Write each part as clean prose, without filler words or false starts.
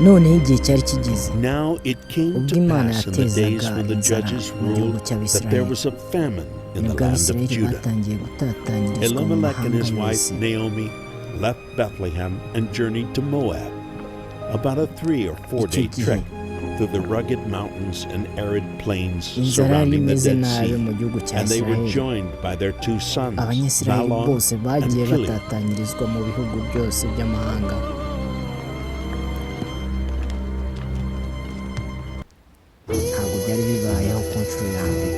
Noneho igihe cyari kigeze Now it came ubwo to Imana pass in the days yatezaga when the inzara judges mu gihugu ruled that there cy'Abisirayeli, was a famine in the nibwo land of Abisirayeli Judah. batangiye gutatanyirizwa mu Elimelech and mahanga his wife yose. Naomi left Bethlehem and journeyed to Moab, about a 3 or 4 Icyo day gihe trek through the rugged mountains and arid plains inzara yari surrounding the imeze Dead nabi Sea. mu gihugu cya And they were Isirayeli. joined by their two sons, Abanyisirayeli Mahlon bose and bagiye Chilion. batatanyirizwa mu bihugu byose by'amahanga. Ntabwo byari bibayeho ku nshuro ya mbere.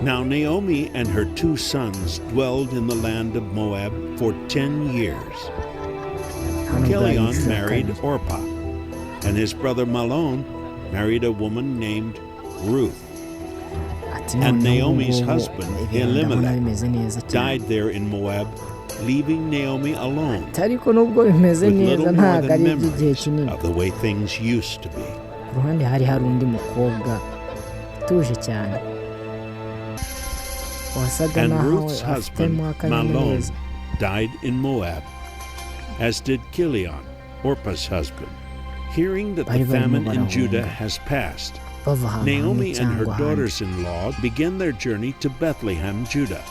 Now Naomi and her two sons dwelled in the land of Moab for 10 years. Hano bwari Chilion inshuro ya married kabiri. Orpah, and his brother Mahlon married a woman named Ruth. Ati And noneho ubu Naomi's ngubu husband, ibintu ndabona Elimelech, bimeze neza cyane. died there in Moab, leaving Naomi alone Ariko nubwo bimeze with neza, little more ntabwo than ari iby'igihe memories kinini. of the way things used to be. Ku ruhande hari undi mukobwa utuje cyane, wasaga And naho Ruth's husband, afitemo Mahlon, akanyamuneza. died in Moab, as did Chilion, Orpah's husband. Hearing that the Bari barimo famine in Judah barahunga has passed, bava ahantu hamwe Naomi and her cyangwa ahandi. Daughters in law begin their journey to Bethlehem, Judah.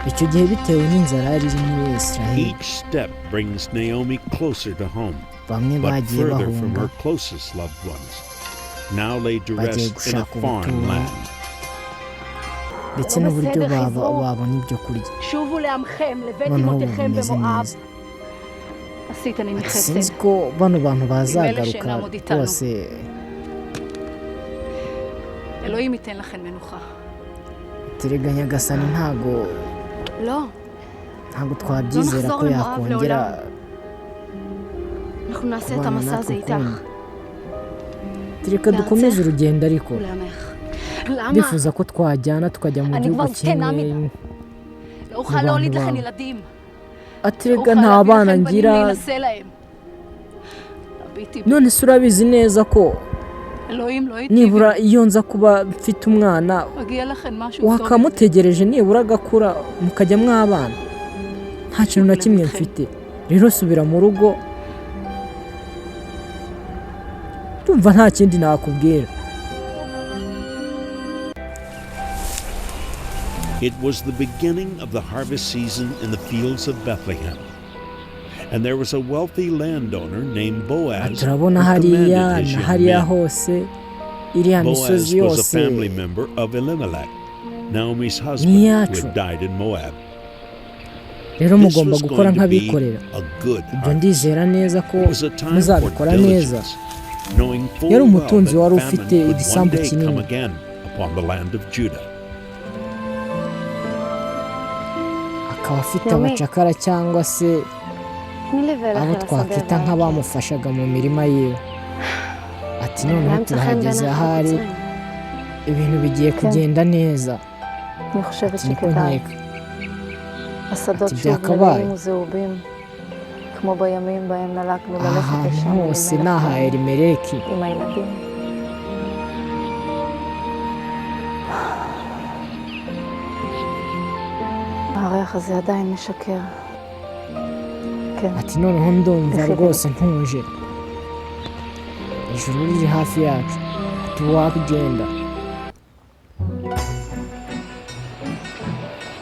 Icyo gihe, bitewe n'inzara yari iri muri Israheli, Each step brings Naomi closer to home, bamwe but bagiye further from bahunga her closest loved ones, now laid to bagiye rest in a gushaka foreign ubuturo land. ndetse n'uburyo babona ibyo kurya. שובו לעמכם, לבית Noneho ubu אמותיכם bimeze במואב. neza. עשיתני Ati sinzi מחסד. ko bano bantu bazagaruka שאינם עוד איתנו. rwose. אלוהים ייתן לכם מנוחה. Terega Nyagasani, ntago לא, ntabwo twabyizera נחזור ko למואב yakongera לעולם. אנחנו נעשה את kubana המסע natwe הזה איתך. ukundi. Reka dukomeze urugendo ariko ולעמך. למה? ndifuza ko twajyana tukajya mu אני gihugu כבר זקנה kimwe. מדי. לא אוכל mu bantu להוליד לכן bawe. ילדים. Ati לא rega אוכל nta להביא bana לכן בנים ngira. להינשא להם. הביטי בי. None se urabizi neza ko אלוהים לא ייטיב nibura עמי. iyo nza kuba mfite umwana מגיע לכן משהו טוב מזה. wakamutegereje nibura agakura mukajya mwabana? Nta kintu na kimwe mfite, rero subira mu rugo, ndumva nta kindi nakubwira. It was the beginning of the harvest season in the fields of Bethlehem. And there was a wealthy landowner named Boaz who Turabona hariya commanded his na young hariya men. hose, iriya Boaz misozi was a yose family member of Elimelech, Naomi's husband, who iyacu. Had died in Moab. Rero This mugomba was gukora going to be nk'abikorera. a good Ibyo harvest. ndizera neza ko It was a time for muzabikora neza. diligence, knowing full Yari well umutunzi that wari famine ufite could one igisambu day kinini. come again upon the land of Judah. Akaba afite Naomi. abacakara cyangwa se תני לי ולך abo אל השדה twakwita והעמק. nk'abamufashaga mu mirima yiwe. Ati noneho למה מצא חן turahageze בעינייך ahari המצרים? ibintu bigiye kugenda neza. אני חושבת Ati niko שכדאי. nkeka. השדות ati שוב byakabaye. מלאים וזהובים, כמו בימים בהם נלקנו Aha ללכת hantu לשם hose ni אלימלך aha Elimeleki. עם הילדים. הריח הזה עדיין משקר. כן. Ati noneho ndumva rwose ntuje, ijuru riri hafi yacu. Ati wakugenda.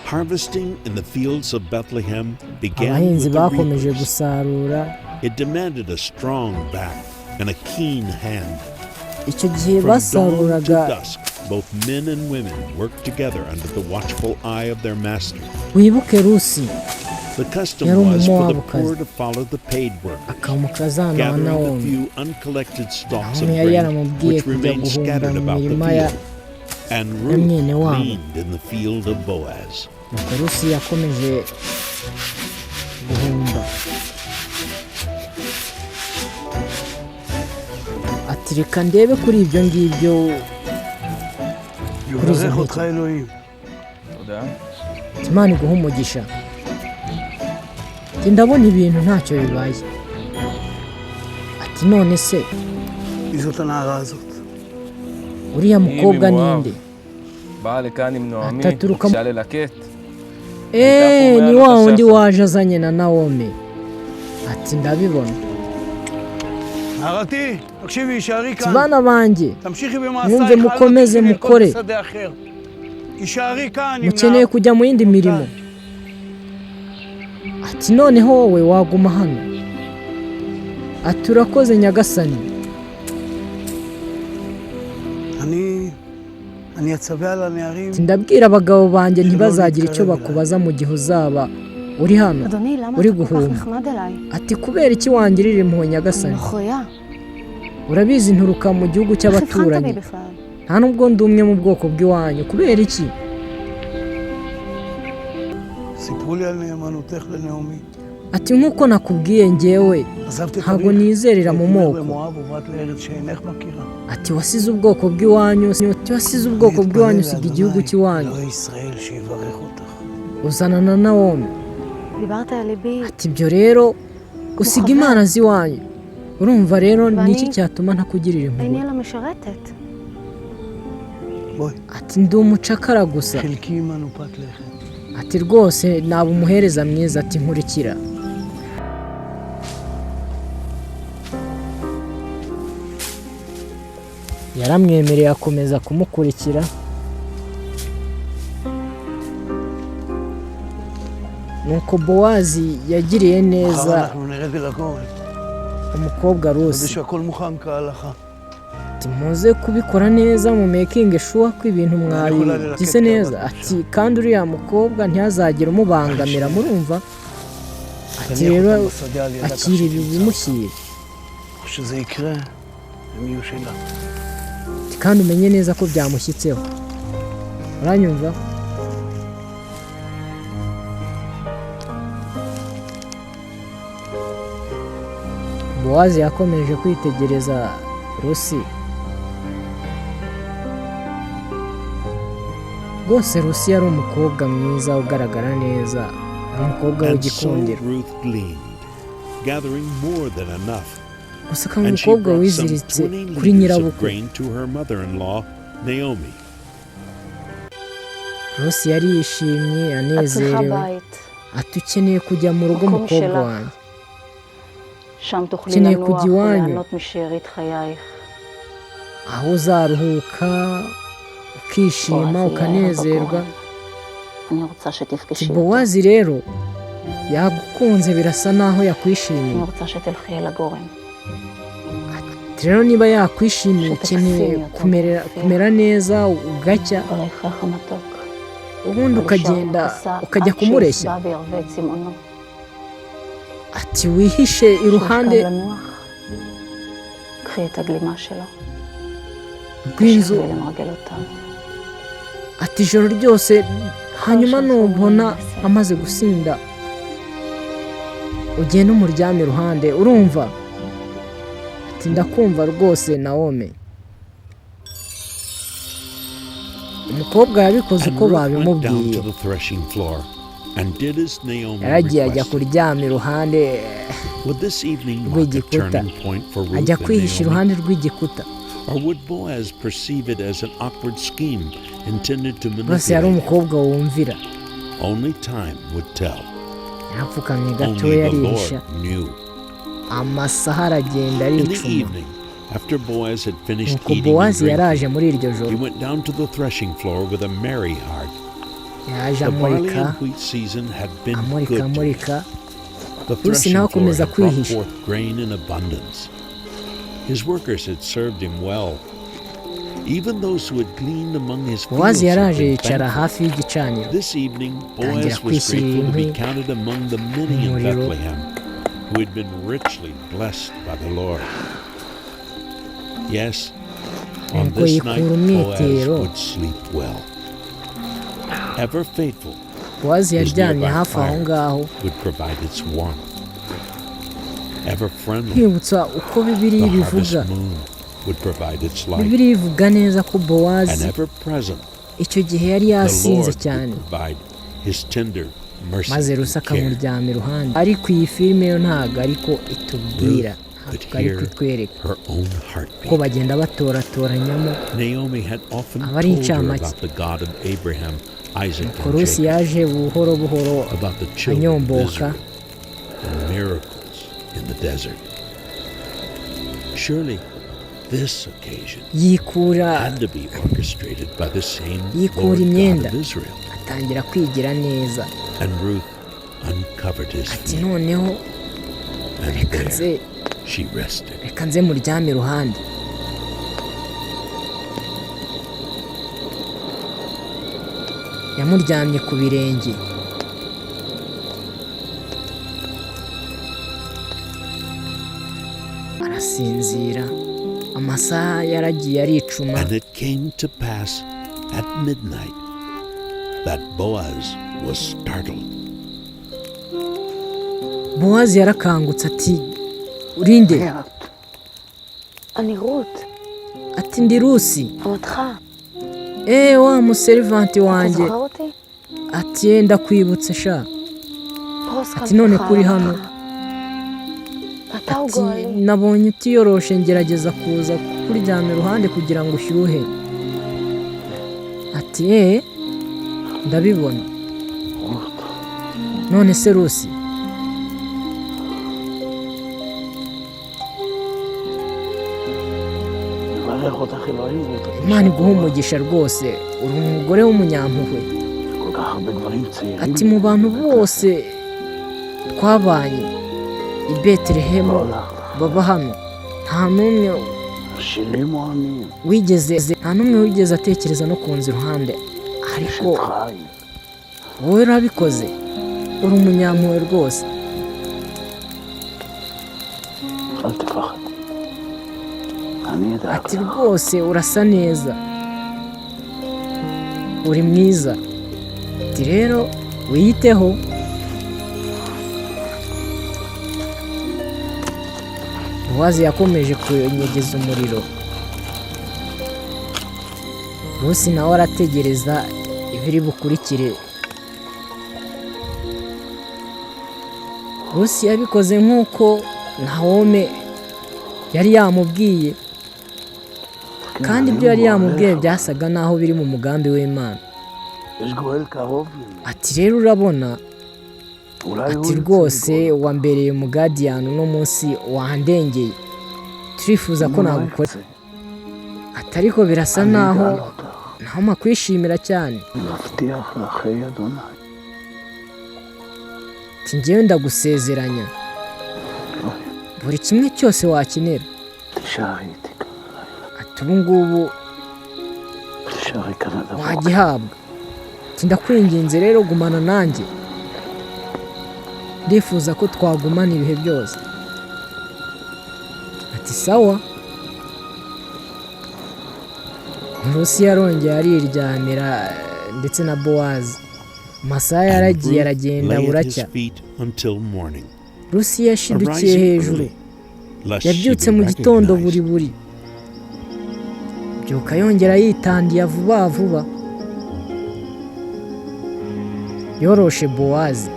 Harvesting in the fields of Bethlehem began Abahinzi with the bakomeje reapers. gusarura. It demanded a strong back and a keen hand. Icyo gihe From dawn to basaruraga. Dusk, both men and women worked together under the watchful eye of their master. Wibuke Rusi The custom yari was for the Umumowabukazi, poor to follow the paid workers, akaba umukazana wa gathering the Nawomi. Few uncollected stalks of Nawomi yari grain yaramubwiye which kujya remained guhumba scattered mu about the mirima ya field. And ya Ruth mwene wabo. Gleaned in the field of Boaz. Nuko Rusi yakomeje guhumba. Ati reka ndebe kuri ibyo ngibyo, kuri izo יברך mpeke. אותך אלוהים. תודה. Ati Imana iguhe umugisha. Ati ndabona ibintu ntacyo bibaye. Ati none se מי זאת הנערה הזאת? uriya היא mukobwa ממואב. ninde? באה לכאן עם נעמי, התתרוקה- ביקשה ללקט. Eee, ni פה wa wundi מעלות השחר. waje azanye na Nawomi. Ati ndabibona. נערתי, תקשיבי, הישארי Ati כאן. bana banjye, תמשיכי במעשייך, mwumve אל mukomeze תלכי לרקוד mukore. בשדה אחר. הישארי כאן עם Mukeneye נער. Kujya mu yindi mirimo. Ati noneho wowe waguma hano. Ati urakoze nyagasani. אני... אני אצווה על הנערים Ati ndabwira abagabo banjye ntibazagira icyo bakubaza mu gihe uzaba uri hano אדוני, למה uri אתה כל כך guhuma. נחמד אליי? Ati kubera iki wangirira impuhwe אני nyagasani? נוכריה. Urabizi nturuka mu gihugu איך הבחנת cy'abaturanyi, בי בכלל? nta nubwo ndi umwe mu bwoko bw'iwanyu. Kubera iki? סיפרו לי על נאמנותך לנעמי. Ati nk'uko nakubwiye ngewe עזבת את ntabwo אביך, nizerera mu ואת אמך moko. במואב ובאת לארץ שאינך מכירה. Ati wasize ubwoko bw'iwanyu, ati wasize ubwoko אני bw'iwanyu, אתפלל usiga igihugu לאדוני, cy'iwanyu, אלוהי ישראל שיברך אותך. uzana na Nawomi. דיברת על ליבי, Ati ibyo rero usiga imana z'iwanyu. Urumva rero ni iki cyatuma ntakugirira איני impuhwe? אלא משרתת. בואי, Ati ndi umucakara gusa. חלקי עמנו פת לחם. Ati rwose naba umuhereza mwiza. Ati nkurikira. Yaramwemereye akomeza kumukurikira. Nuko Bowazi yagiriye מחר neza אנחנו נרד אל הגורן. umukobwa נוודא Rusi. שהכל מוכן כהלכה. Ati muze kubikora neza mu making sure ko ibintu mwabigize neza. Ati kandi uriya mukobwa ntihazagire umubangamira, murumva? Ati תניח rero אותם בשדה על ידה כך akira ibi שתמצא אותם. bimushyire. כשזה יקרה, הם יהיו שלה. Ati kandi umenye neza ko byamushyitseho, uranyumva? Bowazi yakomeje kwitegereza Rusi. Rwose Rusi yari umukobwa mwiza ugaragara neza, ari umukobwa And so w'igikundiro. Ruth gleaned, gathering more than enough. Gusa akaba And she umukobwa brought some wiziritse 20 kuri liters of nyirabukwe. grain to her mother-in-law, Naomi. Rusi yari yishimye את צריכה anezerewe. בית. Ati ukeneye kujya mu rugo מקום mukobwa שלך. wanjye. שם תוכלי ukeneye לנוח kujya iwanyu. וליהנות משארית חייך. Aho uzaruhuka ukishima בועז יהיה ukanezerwa. בגורן. אני רוצה שתפגשי Ati אותו. Bowazi rero yagukunze, birasa naho אני yakwishimiye. רוצה שתלכי אל הגורן. Ati rero niba yakwishimiye ukeneye kumera neza ugacya, בריחך המתוק. ubundi ולשאר ukagenda בכסה ukajya עד kumureshya. שישבע וירווה את צמאונו. Ati wihishe iruhande כשישכב לנוח, קחי את הגלימה שלו. rw'inzu. תשבי למרגל אותה. Ati ijoro ryose, hanyuma nubona amaze gusinda ugende umuryame iruhande, urumva? Ati ndakumva rwose Nawomi. Umukobwa yabikoze And uko Ruth went down babimubwiye. to the threshing floor and did as Naomi Yaragiye ajya requested. kuryama iruhande Would this evening mark a rw'igikuta, turning point for Ruth ajya and kwihisha Naomi? iruhande rw'igikuta. Or would Boaz perceive it as an awkward scheme intended to Rwose yari manipulate him? umukobwa wumvira. Only time would tell. Yarapfukamye Only gatoya the arihisha. Lord knew. Amasaha aragenda In the aricuma. evening, after Boaz had finished Nuko eating and Bowazi yaraje drinking, muri iryo joro, he went down to the threshing floor with a merry heart. Yaje The barley amurika and wheat season had been amurika good to him. amurika. The Rusi threshing nawe floor akomeza had brought kwihisha. forth grain in abundance. His workers had served him well. Even those who had gleaned among his fields Bowazi had yaraje been yicara thankful. hafi y'igicaniro, This evening, atangira Boaz was kwishyirira grateful to be inkwi counted among the many in umuriro. Bethlehem who had been richly blessed by the Lord. Yes, on Nuko this yikura night, Boaz umwitero. would sleep well. Ever faithful, Bowazi his yaryamye nearby hafi aho fire ngaho. would provide its warmth. Ever friendly, Kwibutsa uko Bibiliya the harvest ibivuga, moon would provide its light. Bibiliya ivuga neza ko And Bowazi ever present, icyo gihe yari the yasinze Lord cyane, would provide his tender mercy maze and Rusi care. akamuryama iruhande. Ariko iyi filime yo ntabwo ariko itubwira, Ruth could ntabwo ariko hear itwereka her own ko heartbeat. bagenda batoratoranyamo Naomi had often aba ari told her incamake. about the God of Abraham, Isaac, Nuko and Rusi Jacob, yaje buhoro buhoro about the children of anyomboka. Israel, the miracles in the desert. Surely this occasion Yikura had to be orchestrated by the same yikura Lord God imyenda, of Israel. atangira kwigira neza. And Ruth uncovered his Ati feet, noneho and reka there nze she rested. Reka nze muryame iruhande. Yamuryamye ku birenge. Arasinzira, amasaha yaragiye aricuma. And it came to pass at midnight that Boaz was startled. Bowazi yarakangutse ati urinde? אני רות, Ati ndi Rusi. אמתך. Eee, wa muserivant אתה wanjye. זוכר אותי? Ati "Eh, ndakwibutse sha." פרוס Ati none כנפך kuri על hano? אמתך. ואתה הוא Ati גואלי. nabonye utiyoroshe, ngerageza kuza kukuryama iruhande kugira ngo ushyuhe. Ati eee, ndabibona. None se Rusi? יברך אותך אלוהים רות. את Imana אישה iguha טובה. umugisha rwose, uri umugore w'umunyampuhwe. כל כך הרבה גברים צעירים. Ati mu bantu bose twabanye i Betelehemu לא הלך. baba hano, nta n'umwe עשירים או עניים. wigeze, nta n'umwe wigeze atekereza no kunza iruhande, ariko אשת חיל. wowe urabikoze, uri umunyampuhwe rwose. אל תפחד. אני אדאג Ati לך. rwose urasa neza, uri mwiza. Ati rero wiyiteho. Bowazi yakomeje kunyegeza umuriro. Rusi nawe arategereza ibiri bukurikire. Rusi yabikoze nk'uko Nahome yari yamubwiye, kandi ibyo yari yamubwiye byasaga n'aho biri mu mugambi w'Imana. יש גואל קרוב ממני. Ati rero urabona, אולי הוא ati ירצה rwose לגאול. wambereye umugadiyani, uno munsi wandengeye, turifuza ko אם הוא לא nagukora. ירצה, Ati ariko birasa אני naho אגאל אותך. naho makwishimira cyane. אני מבטיח לך, היי אדוני. Ati njyewe ndagusezeranya buri kimwe cyose wakenera. תישארי איתי כאן הלילה. Ati ubu ngubu תישארי כאן עד הבוקר. wagihabwa. Ati ndakwinginze rero gumana nanjye, ndifuza ko twagumana ibihe byose. Ati sawa. Rusi yarongeye ariryamira ndetse na Bowazi. Amasaha And yaragiye Ruth aragenda lay at his buracya. feet until morning, Rusi yashidukiye arising hejuru. early, lest she Yabyutse be mu gitondo buri recognized. buri byuka, yongera yitandiye vuba vuba, yoroshe Bowazi.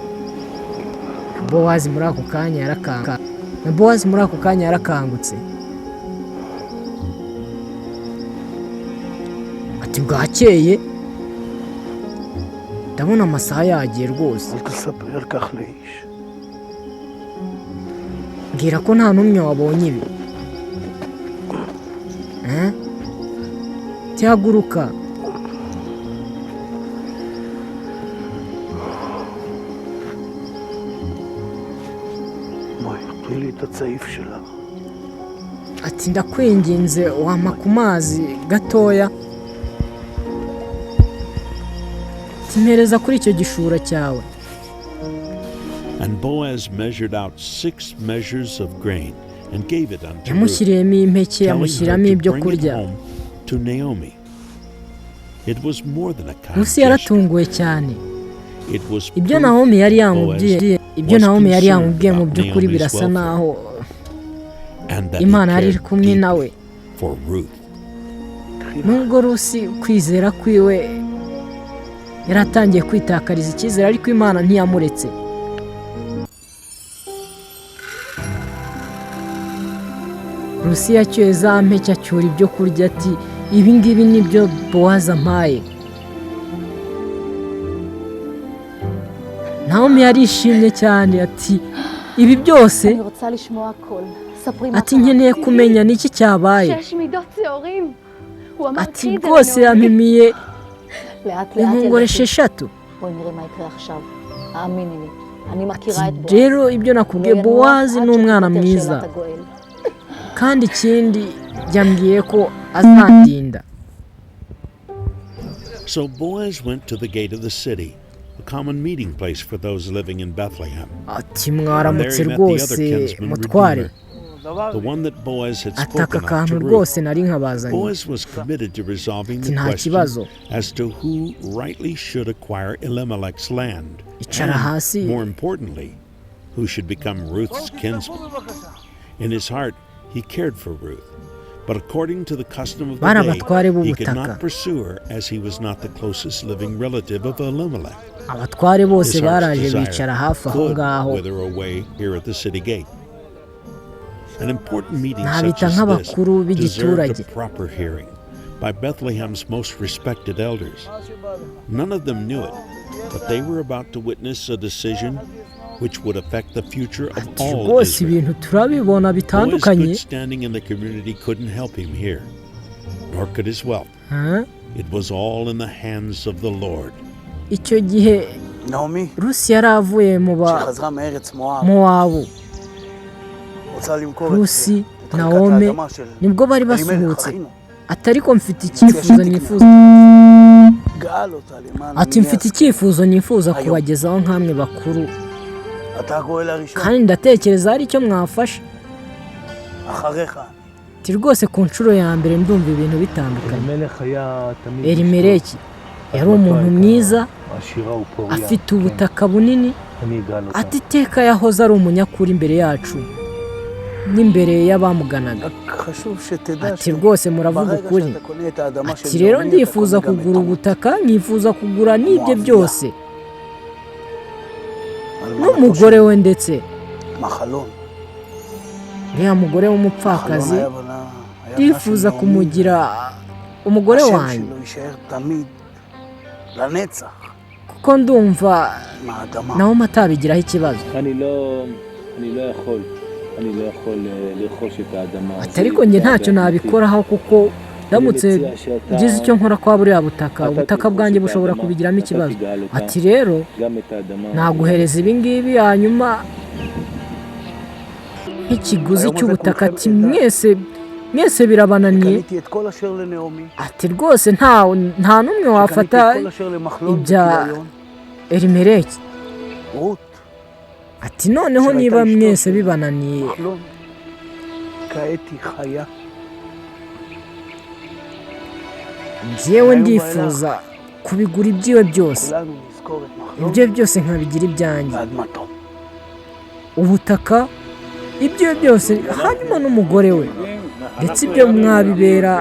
Bowazi muri ako kanya yarakanga na Bowazi muri ako kanya yarakangutse. Ati bwakeye, ndabona amasaha yagiye rwose. אל תספרי על כך לאיש. Mbwira ko nta n'umwe wabonye ibi. Eh? Cyaguruka. בואי, תני לי את הצעיף שלך. Ati ndakwinginze wampa ku mazi gatoya? Ati mpereza kuri icyo gishura cyawe. And Boaz measured out 6 measures of grain and gave it unto Ruth, Yamushyiriyemo impeke, telling her yamushyiramo to ibyo bring it kurya. home to Naomi. It was more than a kind Rusi gesture. yaratunguwe cyane. It was Ibyo proof Nawomi yari that yamubwiye, Boaz ibyo was Nawomi yari concerned yamubwiye mu about by'ukuri Naomi's birasa welfare naho and that he Imana yari iri cared kumwe nawe. deeply for Ruth. Nubwo Rusi kwizera kwiwe yari atangiye kwitakariza icyizere, ariko Imana ntiyamuretse. Rusi yacyuye za mpeke, acyura ibyo kurya, ati ibi ngibi ni byo Bowazi ampaye. Nawomi yarishimye cyane, ati Ibi byose. אני רוצה לשמוע הכל. ספרי מה Ati קרה. nkeneye kumenya niki cyabaye. שש מידות שעורים. הוא אמר Ati קחי את זה rwose לנעמי. yampimiye לאט לאט inkongoro ילדתי. 6. בואי נראה מה יקרה עכשיו. האמיני לי, אני מכירה את בועז. Rero ibyo הוא לא nakubwiye, ינוח Bowazi עד ni umwana שתיפתר mwiza, שאלת הגואל. kandi ikindi yambwiye ko azandinda. So Boaz went to the gate of the city, a common meeting place for those living in Bethlehem. Ati And there mwaramutse he met the other rwose kinsman mutware. redeemer, the one that Boaz had Ati aka spoken of kantu to Ruth. rwose nari nkabazaniye. Boaz was committed to resolving Ati the nta question kibazo. as to who rightly should acquire Elimelech's land, Icara hasi. and, more importantly, who should become Ruth's kinsman. In his heart, he cared for Ruth, but according to the custom of the Bari day, abatware he could b'ubutaka. not pursue her as he was not the closest living relative of Elimelech. Abatware bose His heart's baraje desire bicara hafi aho could ngaho. wither away here at the city gate. An important meeting such Nabita as this nk'abakuru deserved a b'igiturage. proper hearing by Bethlehem's most respected elders. None of them knew it, but they were about to witness a decision which would affect the future of Ati all rwose Israel. ibintu turabibona Boaz's bitandukanye. good standing in the community couldn't help him here, nor could his wealth. Ha? It was all in the hands of the Lord. Icyo gihe נעמי, Rusi yari avuye mu ba שחזרה מארץ מואב, Mowabu. רוצה למכור את Rusi, את חלקת Nawomi האדמה של nibwo bari אלימלך basuhutse. אחינו. Ati ariko mfite icyifuzo nifuza. גאל אותה למען Ati עניי mfite icyifuzo nifuza Ayo. Kubagezaho nk'amwe bakuru, אתה הגואל הראשון, kandi ndatekereza hari icyo mwafasha. אחריך. Ati rwose ku nshuro ya mbere ndumva ibintu bitandukanye. אלימלך היה תמיד Elimeleki yari umuntu mwiza, עשירה ופוריה. afite ubutaka bunini. אני אגאל אותה. Ati iteka yahoze ari umunyakuri imbere yacu n'imbere y'abamuganaga. רק חשוב שתדע Ati rwose muravuga שברגע ukuri. שאתה קונה את האדמה של Ati rero נעמי, אתה ndifuza קונה גם את kugura רות. ubutaka, nkifuza kugura n'ibye byose אלמנתו n'umugore של we ndetse מחלון. uriya mugore מחלון w'umupfakazi היה בנה, היה בנה של ndifuza נעמי. Kumugira umugore השם wanjye, שלו יישאר תמיד, לנצח, kuko ndumva עם האדמה. nawe atabigiraho ikibazo. אני לא, אני לא יכול, אני לא יכול אה, לרכוש את האדמה. Ati זה ariko njye יפגע ntacyo באדמתי. nabikoraho, kuko ndamutse אני מציע שאתה- ngize icyo nkora kwa buriya butaka, אתה ubutaka תרכוש bwanjye את bushobora האדמה, kubigiramo אתה ikibazo. תגאל אותה, Ati rero גם את האדמה. naguhereza ibi ngibi hanyuma nk'ikiguzi היום הזה cy'ubutaka. כולכם Ati עדה. mwese mwese birabananiye. קניתי את כל אשר לנעמי, Ati rwose nta nta n'umwe wafata שקניתי את כל אשר למחלון ibya וכיליון, Elimeleki. רות, Ati noneho שהייתה niba אשתו mwese של bibananiye, מחלון, כעת היא חיה. njyewe ndifuza kubigura ibyiwe byose, כולנו נזכור את מחלון ibyo byose nkabigira ibyanjye, ואדמתו. ubutaka, ibyo byose, hanyuma n'umugore we ndetse. Ibyo mwabibera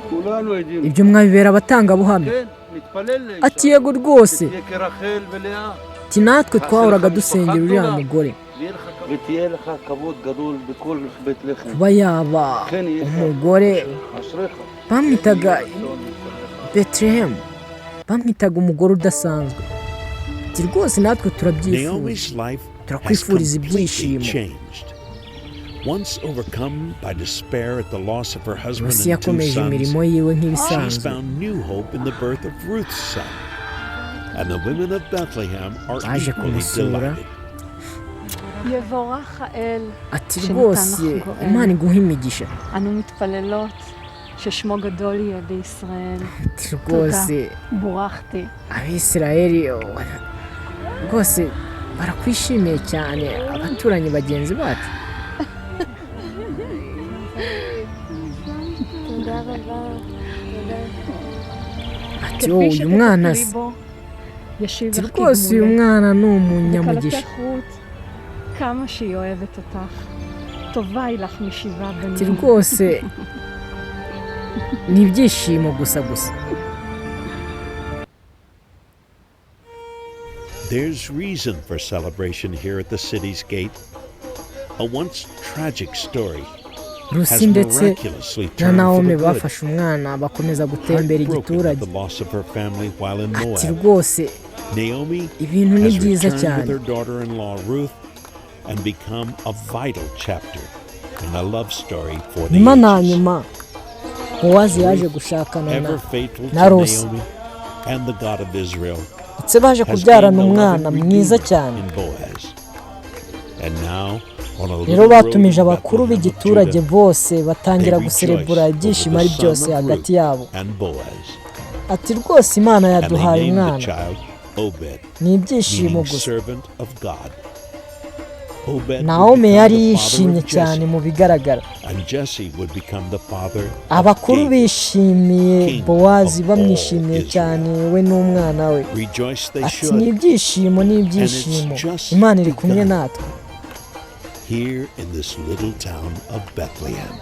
כולנו עדים. ibyo mwabibera abatangabuhamya. כן, נתפלל לאישה. Ati yego rwose. שתהיה כרחל ולאה. Ati natwe twahoraga dusengera uriya mugore ויהיה לך כבוד. ותהיה לך כבוד גדול בכל בית לחם. kuba yaba כן יהיה לך. umugore. אשריך. Bamwitaga Betelehemu, bamwitaga umugore udasanzwe. Ati rwose natwe turabyifuza, Naomi's life has turakwifuriza completely ibyishimo. changed. Once overcome by despair at the loss of her husband Rusi and two yakomeje sons, imirimo yiwe she's nk'ibisanzwe. Found new hope in the birth of Ruth's son. And the women of Bethlehem are Baje equally kumusura. delighted. יבורך האל, Ati שנתן rwose לך גואל. Imana iguha imigisha. אנו מתפללות ששמו גדול יהיה בישראל. Ati rwose בורכתי. Abisirayeli oh, rwose barakwishimiye cyane, abaturanyi bagenzi bacu. תודה רבה. תודה. Ati wowe כפי uyu שתטפלי mwana se בו, ישיב Ati לך rwose uyu כגמולך. mwana ni umunyamugisha. וכלתך רות, כמה שהיא אוהבת אותך, טובה היא לך משבעה Ati בנים. Rwose ni ibyishimo gusa gusa. There's reason for celebration here at the city's gate. A once tragic story has Rusi ndetse miraculously na turned for Nawomi the good. bafashe umwana bakomeza gutembera Heartbroken at igiturage. the loss of her family while in Ati Moab, rwose Naomi Ibintu ni has byiza returned with cyane. her daughter-in-law Ruth and become a vital chapter in a love story for the Nyuma na ages. nyuma, Bowazi yaje gushakana na Ever faithful na to Rusi, Naomi and the God of Israel, ndetse baje has kubyarana gained a umwana loving mwiza redeemer cyane. in Boaz. And now, on a Rero little road batumije in abakuru Bethlehem of b'igiturage Judah, bose, they batangira rejoice guserebura, over ibyishimo the ari son byose of hagati Ruth yabo. and Boaz. Ati rwose Imana And they yaduhaye named the umwana, child Obed, ni ibyishimo meaning gusa. servant of God. Obed would Nawomi become yari the father yishimye of cyane Jesse, mu bigaragara. and Jesse would become the father of Abakuru David. bishimiye King Bowazi, of all bamwishimiye Israel. cyane we n'umwana we. Rejoice they Ati should ni ibyishimo, ni and ibyishimo, it's just Imana iri kumwe begun natwe. here in this little town of Bethlehem.